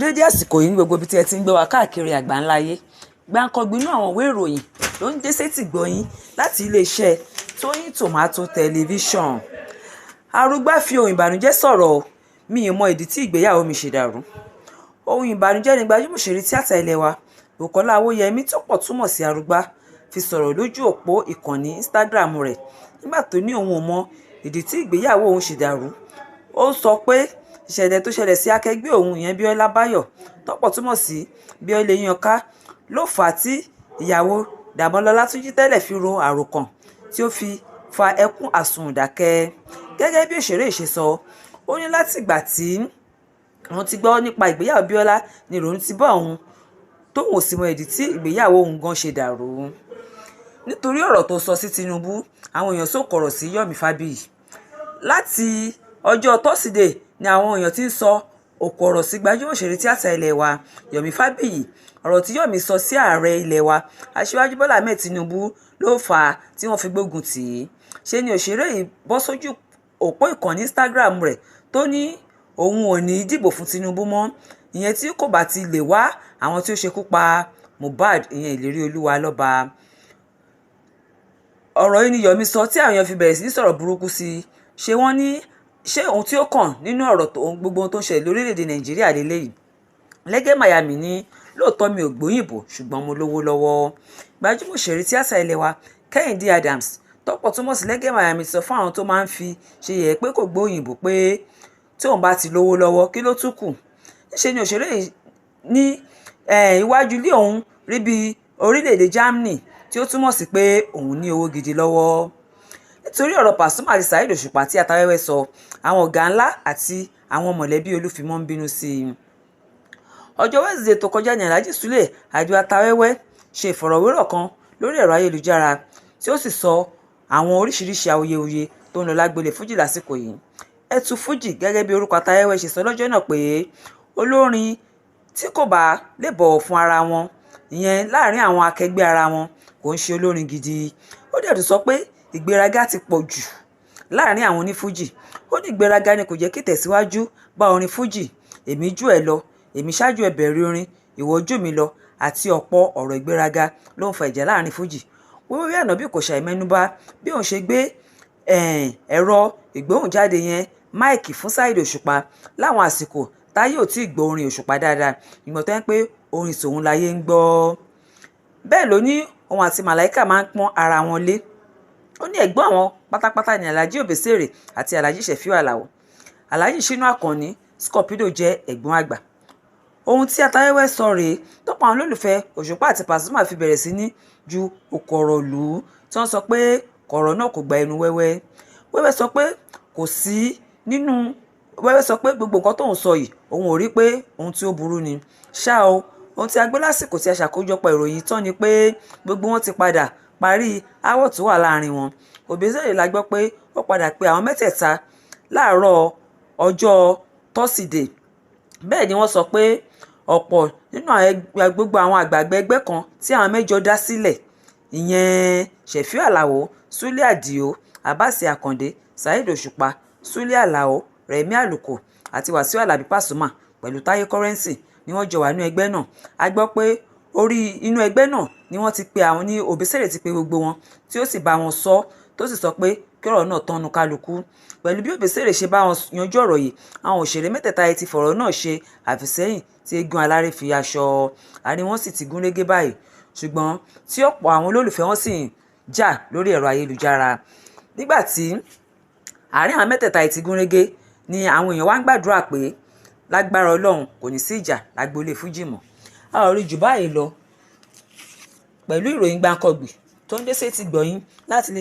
Dédé àsìkò yìí ní gbogbo ibi tí ẹ ti ń gbọ́ wa káàkiri àgbáńlá ayé. Gbáǹkọ́gbì inú àwọn ìwé ìròyìn ló ń dé sétí gbọ̀nyìn láti iléeṣẹ́ Tóyìn Tòmátò Tẹlifíṣàn. Arúgbá fi ohùn ìbànújẹ́ sọ̀rọ̀ o, mi ò mọ ìdí tí ìgbéyàwó mi ṣe dàrú. Ohun ìbànújẹ́ ni gbajúmọ̀ òṣèré tíátà ilé wa Bùkọ́lá Owóyẹmí tọ́pọ̀ túmọ̀ sí Arúgbá fi sọ̀rọ̀ lójú òpó ìkànnì Instagram rẹ̀ nígbà tó ní òun ò mọ ìdí tí ìgbéyàwó òun ṣe dàrú. Ó sọ pé ìṣẹ̀lẹ̀ tó ṣẹlẹ̀ sí akẹgbẹ́ òun ìyẹn Bíọ́lá Báyọ̀ tọ́pọ̀ túmọ̀ sí Bíọ́lá Eyínọká ló fà á tí ìyàwó Dàmọ́lá Ọlátúnjí tẹ́lẹ̀ fi ro àròkàn tí ó fi fa ẹkún àsundàkẹ́. Gẹ́gẹ́ bí òṣèré yìí ṣe sọ, ó ní látìgbà tí òun ti gbọ́ nípa ìgbéyàwó Bíọ́lá ni ìrònú ti bá òun tóun ò sì mọ ìdí tí ìgbéyàwó òun gan ṣe dàrú. Nítorí ọ̀rọ̀ tó sọ sí Tinubu, àwọn èèyàn sọ̀kò ọ̀rọ̀ sí Yomi Fabiyi. Láti ọjọ́ Tọ́sídẹ̀ẹ́ ni àwọn èèyàn ti ń sọ òkò ọ̀rọ̀ sí gbajúmọ̀ òṣèré tíátà ilé wa Yomi Fabiyi. Ọ̀rọ̀ tí Yomi sọ sí ààrẹ ilé wa Aṣíwájú Bọ́lá Ahmed Tinubu ló fà á tí wọ́n fi gbógun tì í. Ṣe ni òṣèré yìí bọ́ sójú òpó ìkànnì Instagram rẹ̀ tó ní òun ò ní dìbò fún Tinubu mọ́, ìyẹn tí kò bá ti lè wá àwọn tí ó ṣekú pa Mohbad ìyẹn Ìléríolúwà Lọ́ba. Ọ̀rọ̀ yìí ni Yomi sọ tí àwọn èèyàn fi bẹ̀rẹ̀ sí ní sọ̀rọ̀ burúkú sí i. Ṣé wọ́n ní ṣé ohun tí ó kàn nínú ọ̀rọ̀ gbogbo ohun tó ń ṣẹlẹ̀ lórílẹ̀‐èdè Nàìjíríà lélẹ́yìí? Lẹ́gẹ́ Miami ní lóòótọ́ mi ò gbóyìnbó ṣùgbọ́n mo lówó lọ́wọ́. Gbajúmọ̀ òṣèré tíátà ilé wa Kẹ́hìndé Adams tọ́pọ̀ túmọ̀ sí Lẹ́gẹ́ Miami ti sọ fún àwọn tó máa ń fi ṣe yẹ̀yẹ́ pé kò gbóyìnbó pé tí òun bá ti lówó lọ́wọ́ kí ló tún kù. Níṣe ni òṣèré yìí ní iwájú ilé òun rí bí orílẹ̀-èdè Germany tí ó túmọ̀ sí pé òun ní owó gidi lọ́wọ́. Nítorí ọ̀rọ̀ Pasuma àti Saheed Òṣùpá tí Atawẹ́wẹ́ sọ, àwọn ọ̀gá ńlá àti àwọn mọ̀lẹ́bí Olúfìmọ́ ń bínú sí i. Ọjọ́ Wednesday tó kọjá ní Alhaji Sule Àdìó Atawẹ́wẹ́ ṣe ìfọ̀rọ̀wérọ̀ kan lórí ẹ̀rọ ayélujára tí ó sì sọ àwọn oríṣiríṣi awuyewuye tó ń lọ lágboolé fújì lásìkò yìí. Ẹtù Fújì gẹ́gẹ́ bí orúkọ Atawẹ́wẹ́ ṣe sọ lọ́jọ́ náà pé olórin tí kò bá lè bọ̀wọ̀ fún ara wọn, ìyẹn láàrin àwọn akẹgbẹ́ ara wọn, kò ń ṣe olórin gidi. Ó dẹ̀ tún sọ pé ìgbéraga ti pọ̀ jù láàrin àwọn onífújì. Ó ní ìgbéraga ni kò jẹ́ kí ìtẹ̀síwájú bá orin fújì, èmi jù ẹ́ lọ, èmi ṣáájú ẹ bẹ̀rẹ̀ orin, ìwọ jù mí lọ àti ọ̀pọ̀ ọ̀rọ̀ ìgbéraga ló ń fa ìjà láàrin fújì. Wéwéwé Ànọ́bì kò ṣàì mẹ́nubà bí òun ṣe gbé ẹ̀rọ ìgbóhùnjáde yẹn máìkì fún Saheed Òṣùpá láwọn àsìkò táyé ò tíì gbọ́ orin Òṣùpá dáadáa, ìgbà tó jẹ́ pé orin tòun láyé ń gbọ́. Bẹ́ẹ̀ ló ní òun àti Màláíkà máa ń pọ́n ara wọn lé. Ó ní ẹ̀gbọ́n àwọn pátápátá ni Alhaji Obesere àti Alhaji Sefiu Alao. Alhaji Shina Akanni Scorpido jẹ́ ẹ̀gbọ́n àgbà. Ohun tí Atawẹ́wẹ́ sọ rèé tọ́pọ̀ àwọn olólùfẹ́ Òṣùpá àti Pasuma fi bẹ̀rẹ̀ sí ní ju òkò ọ̀rọ̀ lù ú tí wọ́n sọ pé kọ̀rọ̀ náà kò gba ẹnu Wẹ́wẹ́. Wẹ́wẹ́ sọ pé kò sí nínú Wẹ́wẹ́ sọ pé gbogbo nǹkan tóun sọ yìí òun ò rí pé ohun tí ó burú ni. Ṣá o, ohun tí a gbọ́ lásìkò tí a ṣàkójọpọ̀ ìròyìn tán ni pé gbogbo wọn ti padà parí aáwọ̀ tó wà láàrin wọn. Obesere la gbọ́ pé ó padà pe àwọn mẹ́tẹ̀ẹ̀ta láàárọ̀ ọjọ́ Tọ́sídẹ̀ẹ́. Bẹ́ẹ̀ ni wọ́n sọ pé ọ̀pọ̀ nínú gbogbo àwọn àgbààgbà ẹgbẹ́ kan tí àwọn mẹ́jọ dá sílẹ̀, ìyẹn Sefiu Alao, Sule Àdìó, Abbas Akande, Saheed Òṣùpá, Sule Alao, Rẹ̀mí Àlùkò àti Wasiu Alabi Pasuma pẹ̀lú Taye Currency ni wọ́n jọ wà nínú ẹgbẹ́ náà. A gbọ́ pé orí inú ẹgbẹ́ náà ni wọ́n ti pe àwọn ní Obesere ti pe gbogbo wọn tí ó sì bá wọn sọ tó sì sọ pé kí ọ̀rọ̀ náà tán nu kálukú. Pẹ̀lú bí Obesere ṣe bá wọn yanjú ọ̀rọ̀ yìí, àwọn òṣèré mẹ́tẹ̀ẹ̀ta yìí ti fọ̀rọ̀ náà ṣe àfìsẹ́yìn tí eégún aláré fi aṣọ. Àárín wọn sì ti gún régé báyìí, ṣùgbọ́n tí ọ̀pọ̀ àwọn olólùfẹ́ wọn sì ń jà lórí ẹ̀rọ ayélujára. Nígbà tí àárín àwọn mẹ́tẹ̀ẹ̀ta yìí ti gún régé ni àwọn èèyàn wá ń gbàdúrà pé lágbára Ọlọ́run kò ní sí ìjà lágboolé fújì mọ́. A ò rí jù báyìí lọ pẹ̀lú ìròyìn gbáǹkọ́gbì tó ń dé sétí gbọ̀nyìn láti lè.